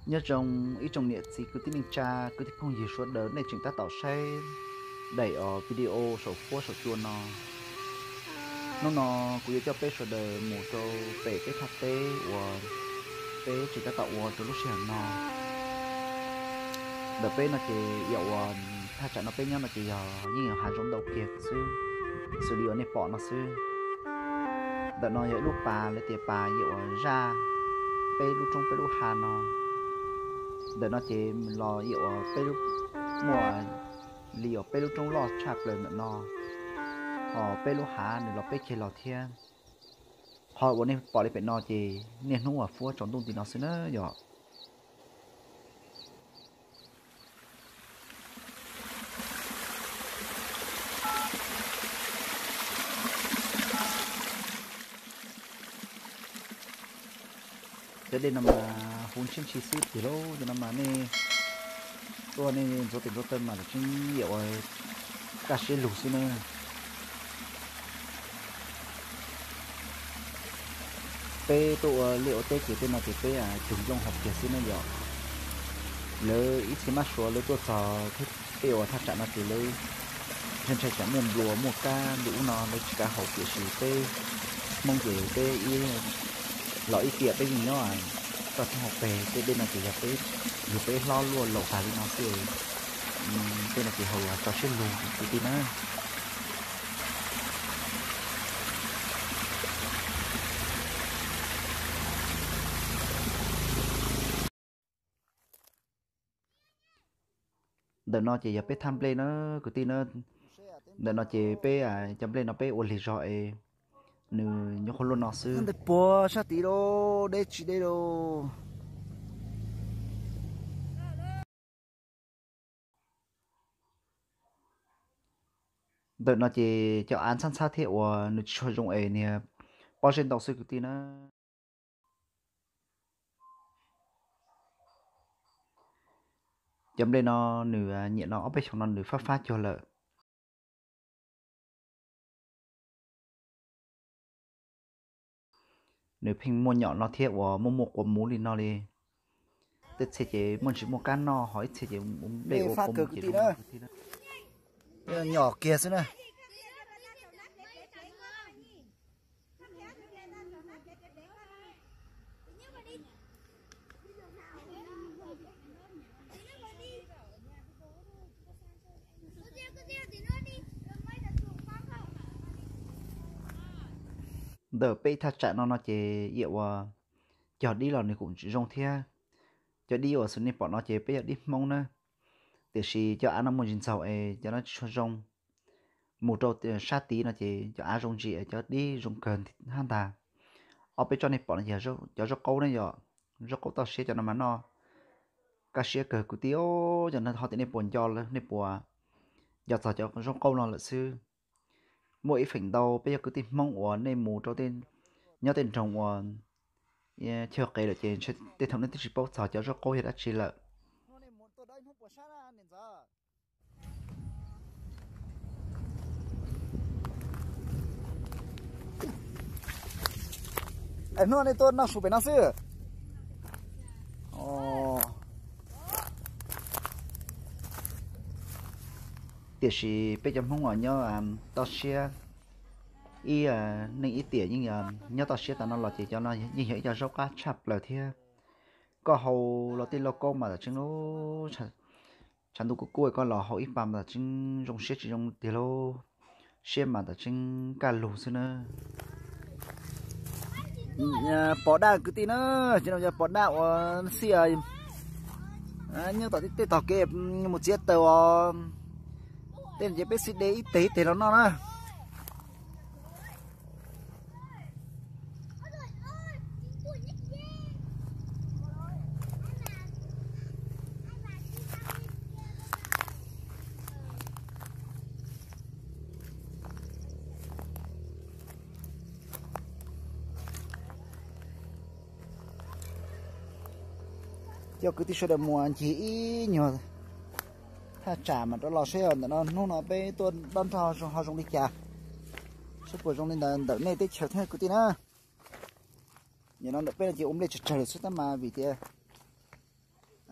Nyob zoo ib tsoom niam txiv kwv tij neej tsa, kwv tij phooj ywg sawv daws, nej tseem tab tom saib daim os video saum huab saum cua no. Hnub no kuv yuav coj peb sawv daws mus rau pem peb thaj teb uas peb tseem tab tom ua rau lub sij hawm no. Ntawm peb no ces yam uas thaj tsam no peb nyob no ces yog yeej yog hav zoov ntau kiag xwb, xws li uas nej pom no xwb. Ntawm no yog ib lub pas, lawv tias pas yam uas zaj peb lub roob peb lub hav no. Ntawm no ces los yam uas peb lub, muaj li uas peb lub roob loj tshaj plaws ntawm no, ho peb lub hav nws los peb ceg los thiab. Qhov uas nej pom li pem no ces niaj hnub uas fuab tsaus ntuj nti no xwb na yom. Cov dej no mas huv ntshiab ntshis xwb tiag lauj, cov no mas nej tuaj nej ntxuav tes ntxuav taw mas tam tseeb yam uas kaj siab lug xwb na. Peb tuaj ua liaj ua teb ces tej no ces peb cug nplooj hauv kiag xwb na yom. Lawv ib txhia mab suav lawv tuaj txog thiab, tej uas thaj tsam no ces lawv ntshai ntshai tsam muaj nplua muaj kab ntu ub no lawv tsis kav haus, tiam sis peb Hmoob ces peb ib los ib tiam peb yeej nyob toj roob hauv pes, tej dej no ces yog peb, yog peb hlob luaj laus tas li no xwb. Tej no ces haus tso siab lug kwv tij na. Ntawm no ces yog peb thaj nplej na kwv tij na. Ntawm no ces peb cov nplej no peb ua lig zog es nws nyuaj qhuav luaj no xwb. Ntawm puag sab tid lauj, deb tsis deb lauj. Ntawm no ces cov av ntxhab ntxhab thiab uas nws tsis tshua zoo es niag pob zeb ntau xwb kwv tij na. Cov nplej no nws nyiam no ob peb xyoos no nws fab fab cuag lawm. Nws pheej muaj nyom no thiab uas muaj muaj quav muv li no li. Tej txhia ces muaj ntsis muaj kab noj, ho ib txhia ces ua nplej ua quav muv ces zoo kwv tij na. Nyom kiag xwb na. Ntawm peb thaj tsam no no ces yam uas cog dib los nws kuj tsis zoo thiab. Cov dib uas xws nej pom no ces peb yog dib Hmoob na, tiam sis cov av no muaj ntsis ntxaug es cov no tsis tshua zoo. Mus rau sab tid no ces cov av zoo ntsis, cov dib zoo kawg hab ntag. Ob peb tsob nej pom no ces cov zaub qaub ne yom, zaub qaub toj siab cov no mas noj kaj siab kawg kwv tij. Cov no ho tias nej puas nco, nej puas nco txog cov zaub qaub no lawm xwb. Muaj ib feem ntau peb yog kwv tij Hmoob uas nej mus rau, nyob tej nroog uas chaw qev lawm ces tej thaum nej twb tsis paub txog cov zaub qaub yog dab tsi lawm. Hnub no nej tuaj noj su pem no xwb. Tiam sis peb cov Hmoob uas nyob toj siab, ib neej ib tiam yeej nyob toj siab tas no los ces cov no yeej yog ib co zaub qab tshaj plaws thiab. Koj haus los tej lauj kaub mas tam tseeb lub tshav ntuj kuj kuj koj los haus ib pas mas tam tseeb zoo siab tsis zoo tiag lauj. Siab mas tam tseeb kaj lug xwb na. Pos daj kwv tij na, ces no yog pos daj uas xij nyob tom tej tog kev mus txiav taws os. Tej no ces peb xij de ib teg ib teg los noj na. Coj kwv tij sawv daws mus ncig ib nyuag thaj tsam mas rov los seb ntawm no hnub no peb tuaj dob nrog ho zoo li cas, seb puas zoo li ntawd ntawm nej teb chaws thiab kwv tij na. Nim no ntawm peb no ces ua nplej tsawg tsawg lawm xwb tab mas vim tias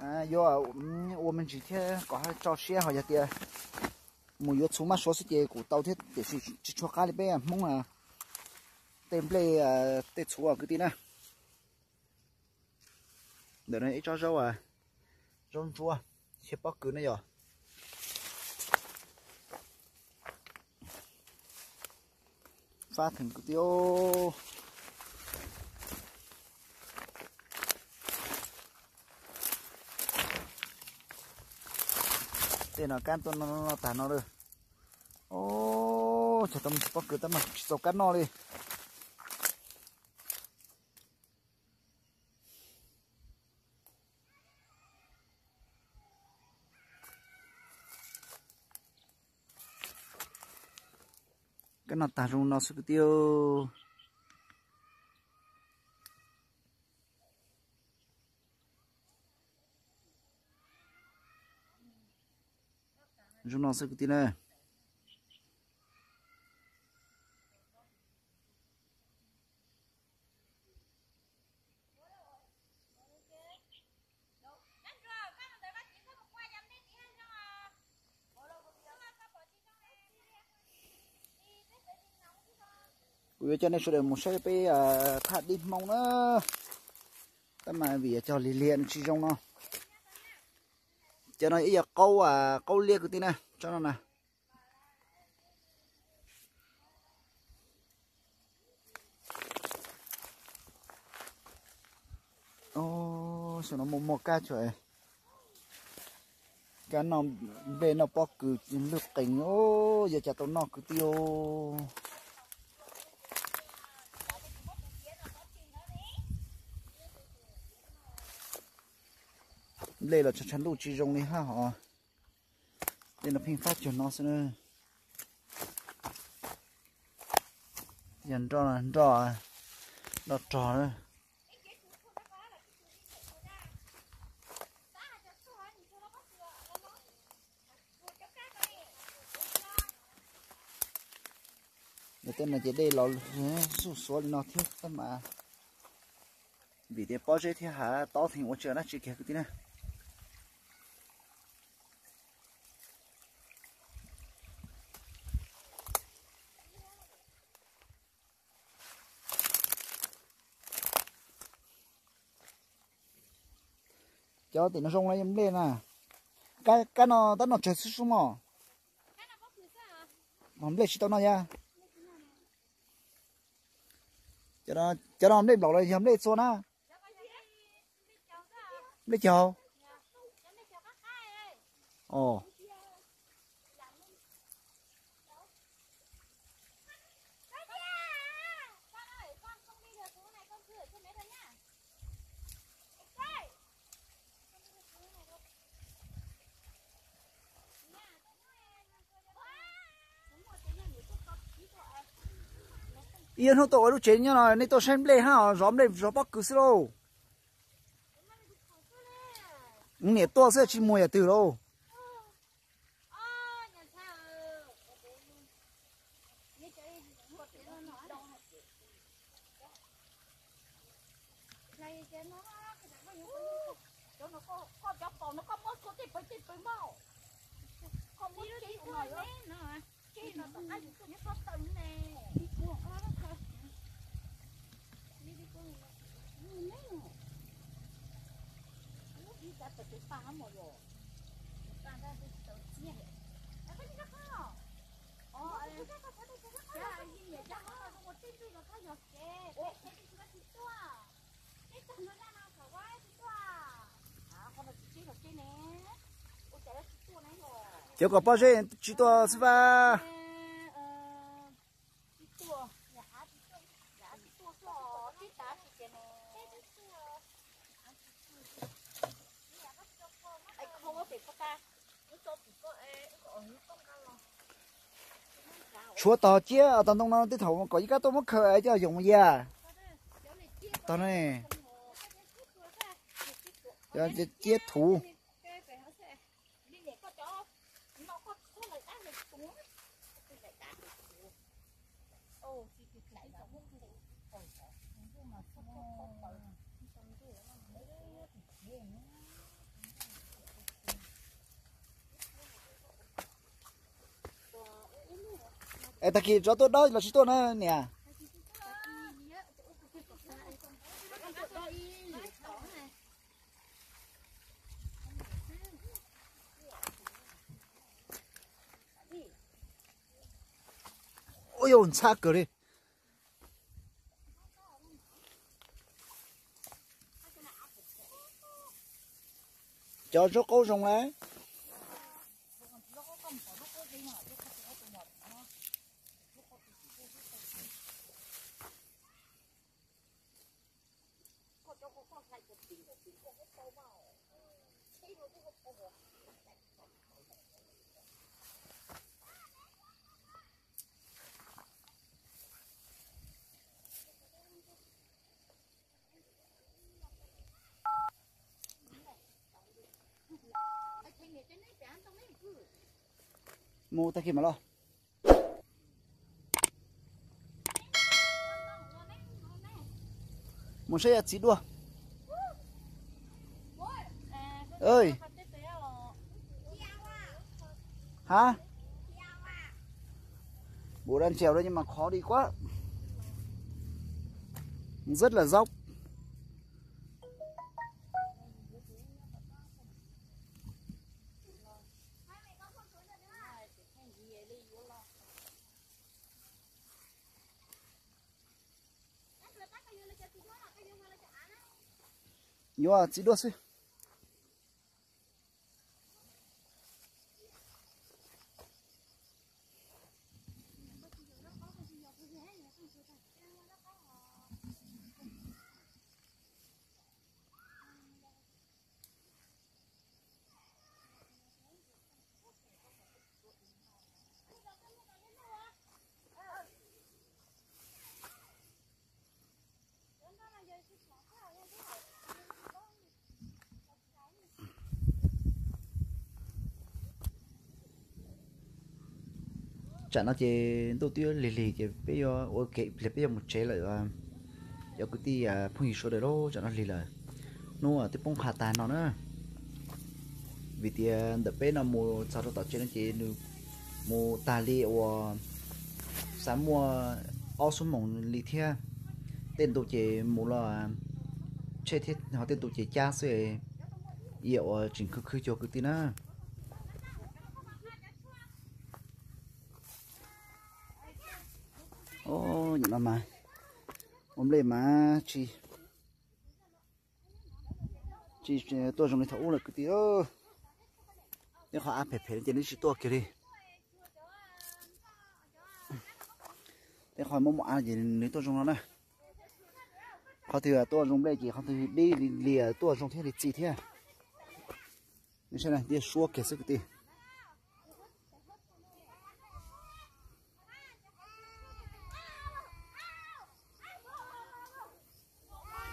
Yuav ua me ntsis thiab kom tso siab, ho yog tias mus yuav txhuv maj suav xwb ces kuj tau thiab, tiam sis tsis tshua qab li peb Hmoob tej nplej tej txhuv kwv tij na. Ntawm no ib tsob zaub, zaub ntsuab, xyab pob kws na yog. Fab theem kwv tij. Tej no kab tuaj noj tag no lawm. Os, cog tau me ntsis pob kws tab mas tsis txaus kab noj li. Kab noj tag zoo no xwb kwv tij. Zoo no xwb kwv tij na. Kuv yuav coj nej sawv daws mus saib peb thaj dib Hmoob na. Tab mas vim cog lig liam tsis zoo no. Cov no ib yog qaub, qaub liab kwv tij na, tsob no na. Xyoo no muaj muaj kab tsuas, kab noj nplej noj pob kws lwj qees, yuav cas tau noj kwv tij. Nplej los tshav tshav ntuj tsis zoo li hab hos. Tej no pheej fab cuag no xwb na. Yog nroj, nroj, nroj rog na. Tej no ces dej los xuj xuav li no thiab tab mas vim tias pob zeb thiab hav tob theem ua tsis dab tsi kiag kwv tij na. Cov tim no zoo li nplej na. Kab no tab noj tsawg xwb sub mog. Nplej tsis tau noj yag. Cov no nplej nplaum los yog nplej txua na? Nplej caug. Ib hnub tuaj ua lub tsev nyob no nej tuaj saib nplej hab zov nplej zov pob kws xwb lauj. Niam tuaj xwb tsis mus yam twg lauj. Cov kom pob zeb tsis tuaj xwb fab. Tshuav tog ciab tog ntoo no tej thaum kom ib kab tuaj muab khaws coj yoos yag. Tog ne, ciab thuv. Es tag kis tsov tuaj dob los tsis tuaj na niam? Ua yau ntxhab kawg li. Cov zaub qaub zoo lawm. Mus tag kis mam los. Mus saib yog txiv duaj. Ha, bù đang trèo đây nhưng mà khó đi quá, rất là dốc. Yuav txiv duaj xwb. Tsam no ces ntuj twb lig lig ces peb yuav ua kev pliag peb yuav mus tsev lawm. Cov kwv tij phooj ywg sawv daws lauj, tsam no lig lawm, hnub twb poob qha tag no na. Vim tias ntawm peb no mus txog rau tom tsev no ces nws mus tag li uas xav muaj ob xuab moos li thiab. Tej ntu ces mus los tsheb thiab ho tej ntu ces cab xwb, yam uas tseem khwv khwv cuag kwv tij na. Nim no mas ua nplej mas tsis, tsis tuaj zoo li thaum ub lawm kwv tij. Tej qhov av phem phem ces nws tsis tuaj kiag li. Tej qhov muaj muaj av ces nws tuaj zoo no na. Qhov twg tuaj zoo nplej ces qhov twg dib li lias tuaj zoo thiab li txi thiab. Nws saib na, tiaj suab kiag xwb kwv tij.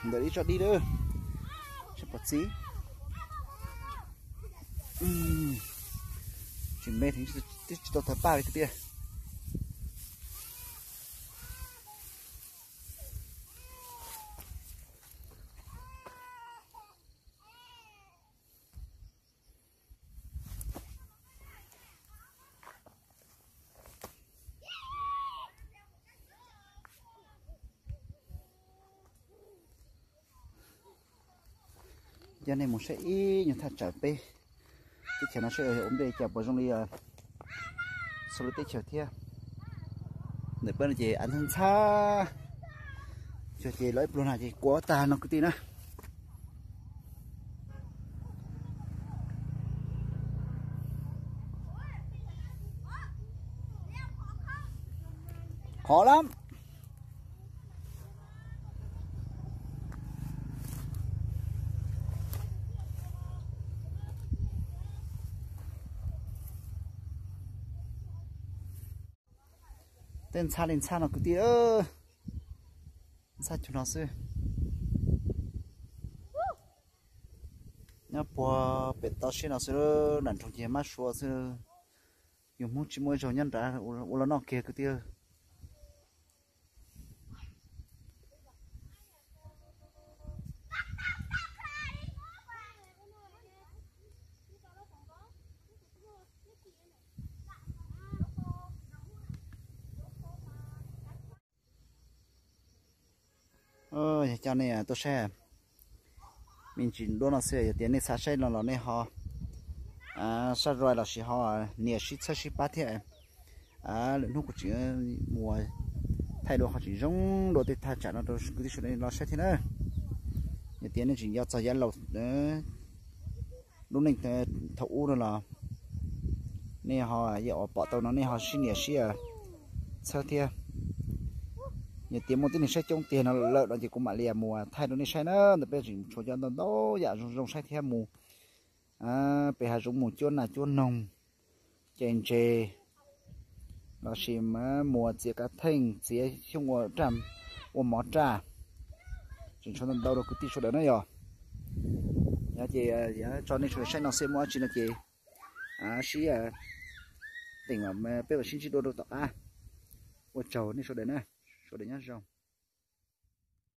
Ntawm ib tsob dib lawm, saib pom txiv. Tsis me, twb tsis tau tawg paj li kwv tij. Coj nej mus saib ib nyuag thaj tsam peb teb chaws no saib ua nplej cas puas zoo li txhua lub teb chaws thiab. Ntawm peb no ces av ntxhab ntxhab, ces los ib pluag no ces kuav tag no kwv tij na. Khov lab. Tej ntxhab li ntxhab no kwv tij, ntxhab cuag no xwb. Nyob puag pem toj siab no xwb, nram nroog ces mab sua xwb. Yus Hmoob tsis muaj ib zaug nyob nrad ua los noj kiag kwv tij. Coj nej tuaj saib me ntsis duab no xwb, yog tias nej xav saib no los nej ho sab rai los sis ho nias sib txhawb sib pab thiab lwm hnub kuv tseem mus thaij dua qhov tseem zoo dua tej thaj tsam no rau kwv tij sawv daws los saib thiab na. Yog tias nej tseem nco txog yav laus lub neej thaum ub no los nej ho yog uas pom tau no nej ho sib nias sib txhawb thiab. Yog tias muaj tib neeg saib coob tiag no lawm no ces kuv mam li mus thaij rau nej saib na. Ntawm peb tseem tshuav cov ntau ntau yam zoo zoo saib thiab, mus pem hav zoov mus cuab nas cuab noog, ce ntses, los sis mus txiav kav theej, txiav xyoob ua raj, ua mov raj, tseem tshuav ntau ntau rau kwv tij sawv daws na yog. Yog ces tso nej sawv daws saib no xwb, muaj dab tsi no ces sib teem, peb mam sib ntsib dua rau tom qab. Ua tsaug nej sawv daws na, sawv daws nyob zoo.